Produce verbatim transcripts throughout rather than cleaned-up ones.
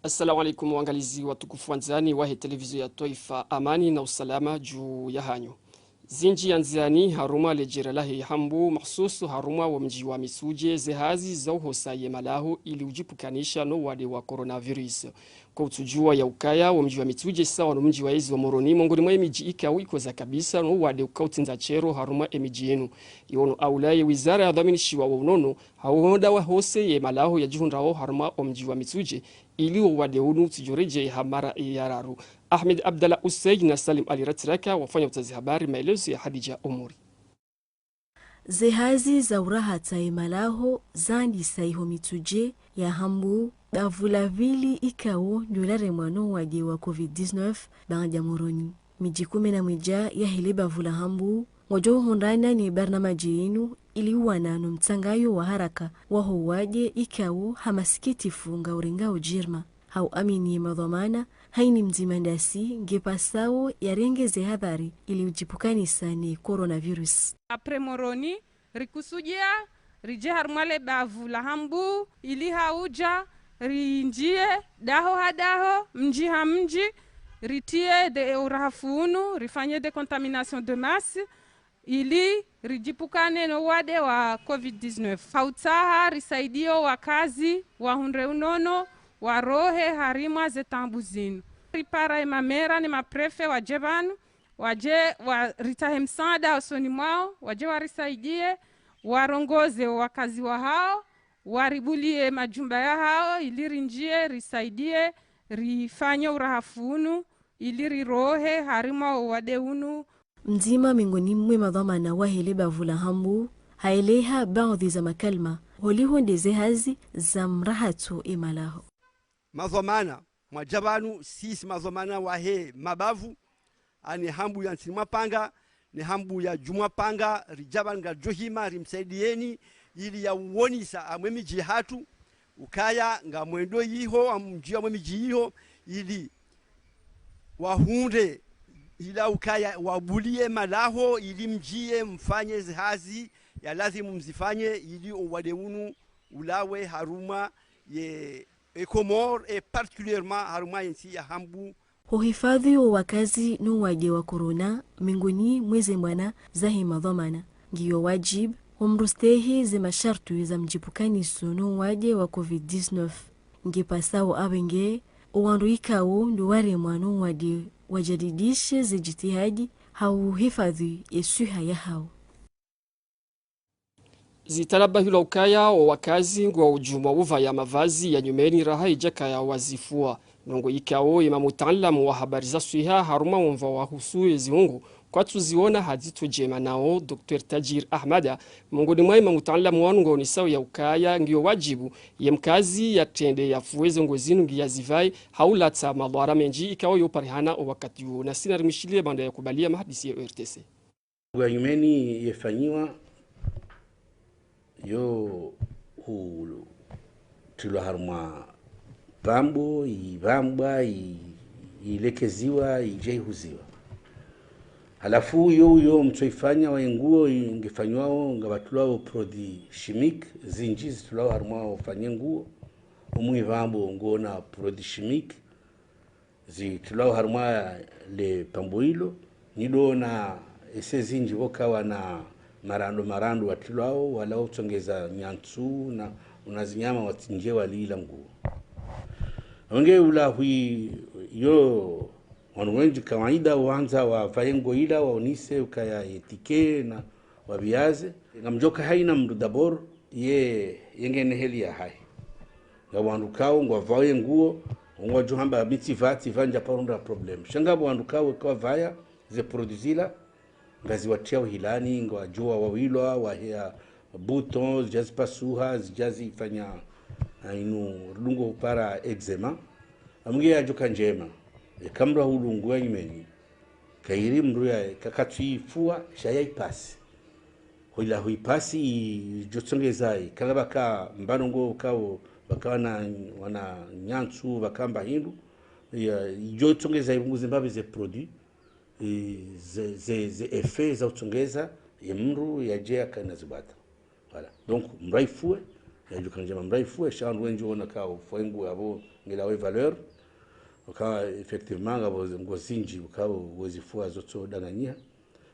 Assalamu alaikum, waangalizi watukufu wandzani wahe televizio ya twaifa, amani na usalama juu yahanyu. Zindji ya ndziani harumwa ledjera lahe Hambu, mahsusu harumwa womdji wa Mitsudje, zehazi za uhosa yemalaho ili udjipvukanisha no wade wa coronavirus. Kwa utsudjuwa ya ukaya, womdji wa Mitsudje sawa no mdji wa yezi wa Moroni, mongoni mwa yemidji ikao ikoza kabisa no wade ukao utsindza shero harumwa emidji yinu. Iwono aula ye wizara ya dhwaminishiwa wo unono, hauhonda wahose yemalaho yadjihundrao harumwa omdji wa Mitsudje, ili owade unu utsidjoredjei ha mara ya raru. Ahmed Abdallah Hussein na Salim Ali Ratsiraka wafanya utafiti habari, maelezo ya Hadidja Omori. Zehazi za urahatsa yemalaho zandisa iho Mitsudje, ya Hambu, bavu la pvili ikao ndo laremwa no wade wa covid dix-neuf baanda Moroni. Midji kume na mwedja yahe lebavu la Hambu, ngwadjo uhundrana ne barnamaji yinu ili uwana no mtsangayo wa haraka waho wade ikao ha masikitifu ngaurengao djirma. Hauamini madhwamana, haina mdzima ndasi ngepvasao yarenge zehadhari ili udjipvukanisa ne coronavirus. Après Moroni, rikusudia ridje harumwa lebavu la Hambu, ili haudja rindjie daho ha daho, mdji ha mdji, ritie de urahafu unu, rifanye décontamination de masse, ili ridjipvukane no wade wa covid dix-neuf. Hautsaha risaidie owakazi wahundre unono, warohe harimwa zetaabu zinu. Ripara emamera ne maprefe wadje pvanu, wadje wa, ritsahe msaada hosoni mwao, wadje warisaidie, warongoze owakazi wahao, waribulie majumba yahao, ili rindjie, risaidie, rifanye urahafu unu, ili rirohe harimwa owade unu. Mdzima mengoni mwe madhwamana wahe lebavu la Hambu, haeleha baadhwi za makalima, holiho nde zehazi za mrahatso emalaho. Madhwamana, mwadja pvanu, sisi madhwamana wahe mabavu, ani Hambu ya ntsini mwa panga, ne Hambu ya dju mwa panga, ridja pvanu ngaridjo hima, rimsaidieni, ili ya uonesa amwe midji hatru, ukaya ngamwendo iho, amdjia amwe midji iho, ili wahundre, ila ukaya wabulie malaho, ili mdjie mfanye zehazi ya lazimu mzifanye, ili owade unu ulawe harumwa ye, e Komori, et particulièrement harumwa yentsi ya Hambu. Hohifadhwi owakazi no wade wa corona, mengoni mwe zemana zahe madhwamana, ngiyo wadjibu womrustehi ze mashartwi za mdjipvukaniso no wade wa covid dix-neuf. Ngepvasao apvenge, owandru ikao ndo waremwa no wade wajadidishe ze djitihadi hauhifadhwi yeswiha yahao. Zitalabahilwa ukaya owakazi ngwao udjumwa uvaya mavazi ya nyumeni raha idjakaya wazifua. Ndrongoo ikao ema mutaalamu wa habari za swiha harumwa omva wahusu yezihungu kwatsuziona ha dzitso djema nao, Docteur Tadjir Ahmada, mongoni mwa ema mutaalamu wanu ngwaonesao ya ukaya ngiyo wadjibu yemkazi yatrende yafue zenguo zinu ngi yazivae, haulatsa madhwara mendji ikao yoparihana owakati uwo. Nasi narimwishilie baanda ya kubalia mahadisi ya O R T C. Nguo ya nyumeni yefanyiwa, yo hutrilwa harumwa pambo, ipvambwa, i-, ilekeziwa, idje ihuziwa. Halafu yo, yo mtsoifanya wa yenguo i-, ngefanywao, ngapvatrilwao produit chimique, zindji zitrilwao harumwa ufanye nguo, omwe ipvambo ngona produit chimique, zitrilwao harumwa le pambo ilo, nidona ese zindji pvoka wana marando marando watrilwao, wala utsongeza nyantsu na, una zinyama watsindje walila nguo. Wenge ula hwi yo, wanu wendji kawaida wandza wavaye nguo ila, waonese ukaya etike na wabiaze. Ngamdjoka haina mndru d'abord, ye, yengena heli yahahe. Ngapvo wandru kao ngwavao ye nguo, ngwadjo hamba mi tsivaa, tsivaa ndjaparo ndra problème. Sha ngapvo wandru kao kwavaya ze produit zila, ngaziwatriao hilani, ngwadjoa wawilwa, wahea bouton, zidja zipasuha, zidja zifanya, ah, inu ridungo para eczéma. Amnge yadjoka ndjema. Eka mndru ahulu nguo ya nyumeni, kairi mndru ya, ka-, katsuifua, sha yaipasi. Hoila huipasi idjotsongeza, kala pvaka mbano ngo kao, pvaka wana, wana nyantsu, pvaka mba hindru, ya, idjotsongeza ipvunguze mbapvi ze produit, e, ze, ze, ze effet za utsongeza, ye mndru yadje yakana zibata. Voilà. Donc, mndru aifue, Yadjoka ndjema mraifu, esha wandru wendji wona ka ufua enguo yapvo ngelawo valeur. Uka effectivement ngapvo nguo zindji uka wezifua zotso danganyiha.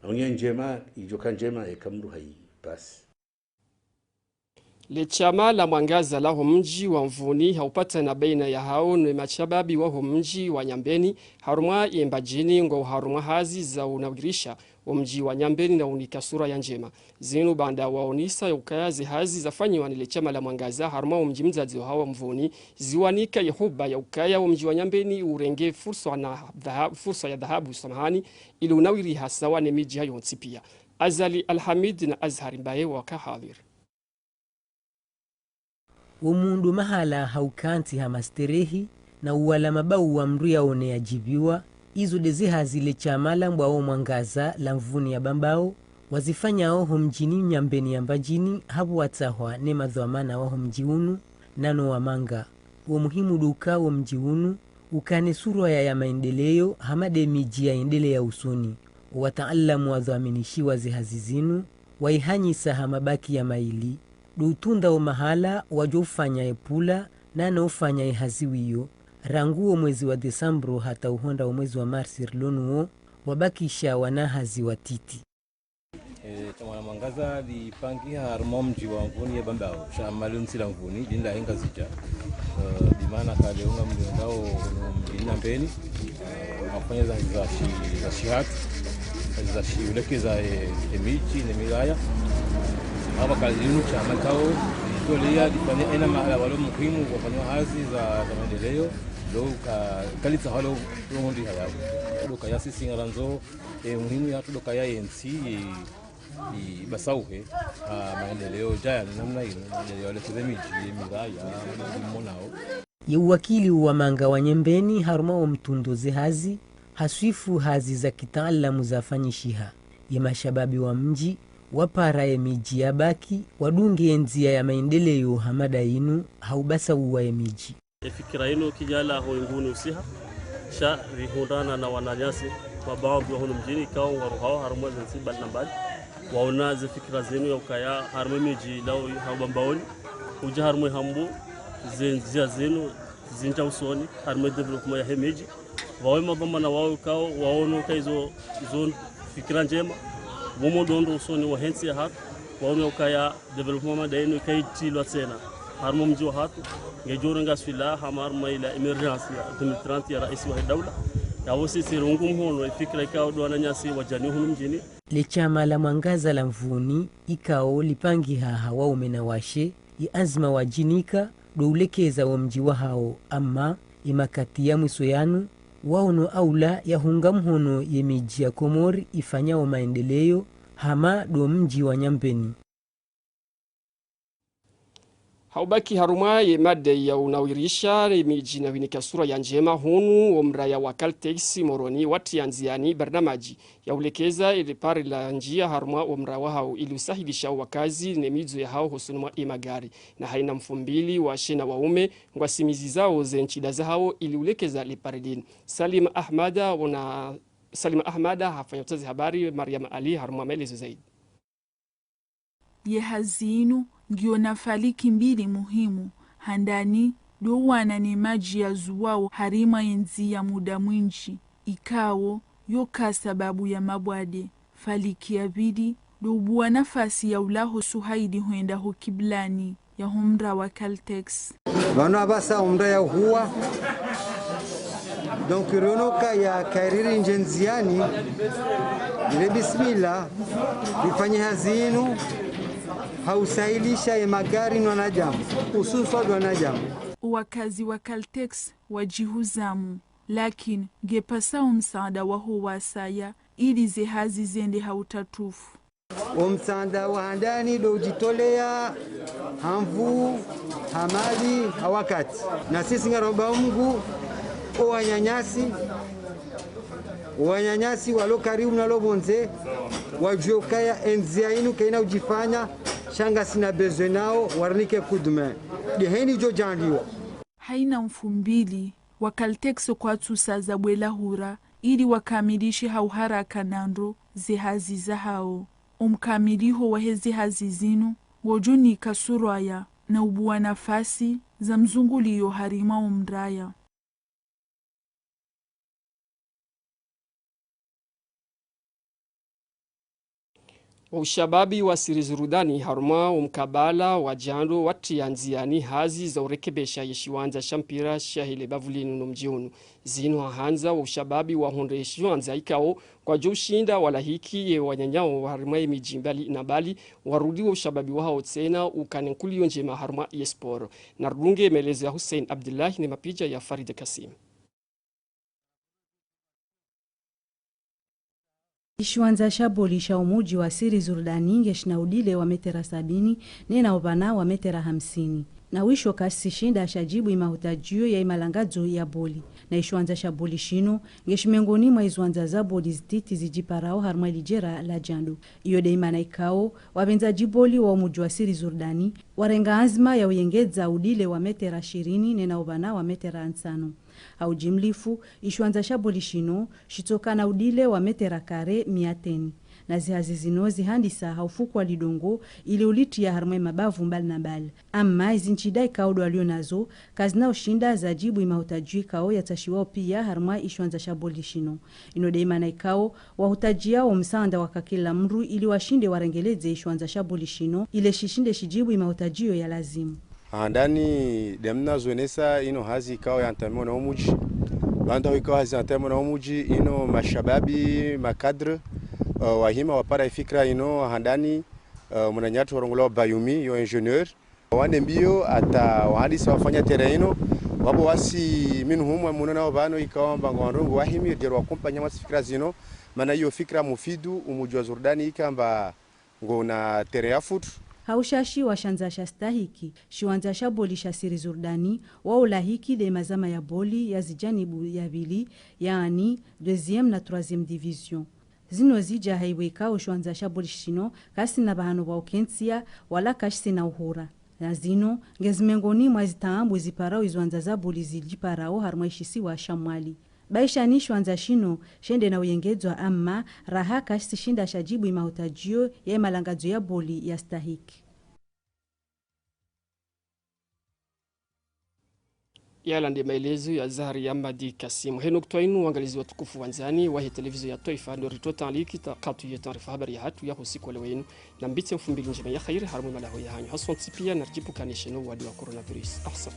Aunye ndjema, idjoka ndjema, eka mndru hayi basi. Le shama la Mwangaza la ho mdji wa Mvuni ha upatana baina ya hawo ne mashababi wa ho mdji wa Nyambeni harumwa ye Mbadjini ngwao harumwa hazi za unawirisha wo mdji wa Nyambeni na unika sura ya ndjema. Zinu baanda waonesa ya ukaya ze hazi zafanyiwa ni le shama la Mwangaza harumwa wo mdji mdzadze wa hawo Mvuni, ziwanika ye huba ya ukaya wo mdji wa Nyambeni urenge fursa na dhaha-, fursa ya dhahabu, samahani, ili unawiri ha sawa ne midji hayo ntsi pia. Azali Alhamid na Azhar Mbaye waka hadhir. Wo mundru mahala ha ukantsi ha masterehi, na uwala mabau wa mndru yaone yadjibiwa, izo nde ze hazi le shama la mbwa wo Mwangaza la Mvuni ya Bambao, wazifanyao ho mdjini Nyambeni ya Mbadjini, hapvo watsahwa ne madhwamana wa ho mdji unu, nano wamanga. Wo muhimu ndo uka wo mdji unu ukane sura ya, ya maendeleo, hama nde midji yaendelea usoni. Wo wataalamu wadhwaminishiwa ze hazi zinu, waihanyisa ha mabaki ya maili, ndo utunda wo mahala wadjo ufanya ye pula, nano ufanya ye hazi wiyo. Rangu wo mwezi wa desambro hata uhondra wo mwezi wa marsi rilo nuwo, wabakisha wana hazi watiti. E, shama la Mwangaza lipangiha harumwa wo mdji wa Mvuni ya Bambao, shama lo ntsi la Mvuni, dini la Ngazidja. E, dimana kale unga mlio ndao no mdjini Nyambeni. E, wafanya za, za shi-, za shihatru, za shi-, ulekeza e, e midji, ne milaya. Hapvo kale linu shama kao, itolea, lifanya ena mahala walo muhimu, wafanya hazi za, za maendeleo, ndo ka-, kalitsa halo, ndo mundi hayao. Ndo kaya sisi ngarandzo, e, muhimu ya ndo kaya yentsi, i, i, basauhe, a, maendeleo djaya ni namna inu, maendeleo yalekeze midji, ye milaya, mmonao. Ye uwakili wa manga wa Nyambeni harumwa wo mtundo ze hazi, haswifu hazi za kitaalamu zafanyishiha. Ye mashababi wa mdji, wapara ye midji yabaki, wadunge ye ndzia ya maendeleo hama nda inu, ha ubasauwa ye midji. Ye fikira inu kidjala ho inguni usiha, sha rihundrana na wananyasi, mabaadhwi wa hunu mdjini, kao waruhao harumwa ze ntsi mbali na mbali. Waona ze fikira zinu ya ukaya harumwa ye midji lao ha Bambaoni, udja harumwa ye Hambu, ze ndzia zinu zindja usoni, harumwa ye développement ya he midji. Wawe madhwamana wao kao, waono ka izo, izo fikira ndjema. Wo mdru ndo usoni wa he ntsi yahatru, waono ukaya développement hama nda inu ikaitilwa tsena harumwa wo mdji wahatru, ngedjo renga swila hama harumwa ila émergence ya deux mille trente ya raisi wa he daula. Yapvo sisi rirungu mhono ye fikira ikao ndo wananyasi wadjani hunu mdjini. Le shama la Mwangaza la Mvuni, ikao lipangiha ha waume na washe, ye anzima wadjinika, ndo ulekeza wo mdji wahao, ama, ye makati ya mwiso yanu, waono aula ya hunga mhono ye midji ya Komori ifanyao maendeleo, hama ndo mdji wa Nyambeni. Ha ubaki harumwa ye mada ya unawirisha ye midji na winika sura ya ndjema hunu, wo mraya wa Caltex Moroni watria ndziani barnamaji ya ulekeza ye le pare la ndzia harumwa wo mraya wahao ili usahilisha wakazi ne midzo yahao hosoni mwa ye magari. Na haina mfumbili washe na waume ngwasimizizao ze ntsida zahao ili ulekeza le pare linu. Salim Ahmada wona, Salim Ahmada hafanya utafiti habari, Mariam Ali harumwa maelezo zaidi. Ye hazi inu ngiyo na faliki mbili muhimu, handani ndo wana ne madji yazuwao harimwa ye ndzia muda mwindji, ikao yoka sababu ya mabwade. Faliki ya pvili ndo ubuwa nafasi ya ulaho suhaidi hwenda ho kiblani ya ho mraya wa Caltex. Pvanu apvasa omraya uhuwa. Donc, riono kaya kariri ndje ndziani, ile bismillah, rifanye hazi inu, ha usahilisha ye magari no wanadamu, hususwa ndo wanadamu. Wakazi wa Caltex wadjihuzamu, lakini ngepvasa omsaada waho wasaya, ili ze hazi zende ha utatufu. Omsaada wa handani ndo udjitolea, ha nvu, ha mali, ha wakati. Na sisi ngaromba Mungu, o wananyasi, o wananyasi walo karibu na lo pvondze, wadjuwe ukaya ye ndzia inu kaina udjifanya, sha ngasina besoin nao, warinike coup de main. Ndeheni djo djandiwa. Haina mfumbili, wa Caltex kwatsusa za bwela hura, ili wakamilishe ha uharaka nandro ze hazi zahao. Omkamiliho wa heze hazi zinu, ngodjo nika suraya, na ubuwa nafasi za mzunguliyo harimwa omraya. Wo ushababi wa Siri Zurudani harumwa wo mkabala wa Djando watriya ndziyani hazi za urekebesha ye shiwandza sha mpira shahe le bavu linu no mdji unu. Zinu hahandza wo ushababi wahundre ye shiwandza ikao ngwadjo ushinda walahiki ye wananyawo harumwa ye midji mbali na mbali, warudi wo ushababi wahawo tsena ukane nkuliyo ndjema harumwa ye sport. Narudunge maelezo ya Hussein Abdullahi ne mapicha ya Farid Kasim. Ishiwandza sha boli sha umudji wa Siri Zurudani ngeshina udile wa metera sabini, nena upana wa metera hamsini. Na wisho kashisi shinda shajibu imahutajio ya imalangadzo ya boli. Na ishiwandza sha boli shino, ngeshi mengoni mwa iziwandza za boli zititi zijiparao harumwa ilidjera la Djando. Iyo de imana ikao, wapvendza dji boli wa umudji wa Siri Zurudani, warenga anzima ya uyengedza udile wa metera shirini, nena upana wa metera ntsanu. Ha ujimlifu, ishiwandza sha boli shino, shitsoka na udile wa metera kare mia teni. Na zihazi zino zihandisa ha ufukwa lidongo ili ulitriya harumwa imabavu mbali na mbali. Amma izi ntsida ikao do walio nazo, kazina ushinda zajibu imahutajio ikao yatsashiwao pia harumwa ishiwandza sha boli shino. Ino de imana ikao, wahutajia wo msaanda wa kakila mdru ili washinde warengeledze ishiwandza sha boli shino, ile shishinde shijibu imahutajio ya lazimu. Handani de mna zonesa ino hazi ikao ya antamiwa na umudji. Baanda ikao hazi antamiwa na umudji ino mashababi, makadre, eh, wahima wapara ifikira ino handani, eh, mwananyatru warongolwa Bayumi, yo ingénieur. Wande mbio hata wahandisa wafanya terrain ino, wapvo wasi minhum wa muno nao pvano ikao amba ngwandrongo wahimi, djero wakumpanya mwa zifikira zino, mana iyo fikira mufidu, umudji wa Zurudani ikamba ngona terrain ya foot. Ha ushashi wa shandza sha stahiki, shiwandza sha boli sha Siri Zurudani, wa ulahiki de mazama ya boli ya zijanibu ya pvili, yaani deuxième na troisième division. Zino zija ha iwe ikao shiwandza sha boli shino, kashina pvahano pva ukentsia, wala kashina uhura. Na zino, ngezi mengoni mwa zitaabu ziparao iziwandza za boli zijiparao harumwa ishisiwa sha Mwali. Baishani shiwandza shino, shende na uyengedzwa amma, raha kashisi shinda shajibu imahutajio ya imalangadzo ya boli ya stahiki. Yala nde maelezo ya Zahari ya Madi Kasimu. Heno kutwa inu, wangalizi watukufu wandzani wahe televizio ya twaifa, ndo ritoa tanliki ta-, katu ye taarifa habari yahatru ya usiku wa leo inu. Nambitse mfumbili ndjema ya khairi, harumwa malaho yahanyu. Haswa ntsi pia, narijibu kanisheno wadi wa coronavirus. Ahsan.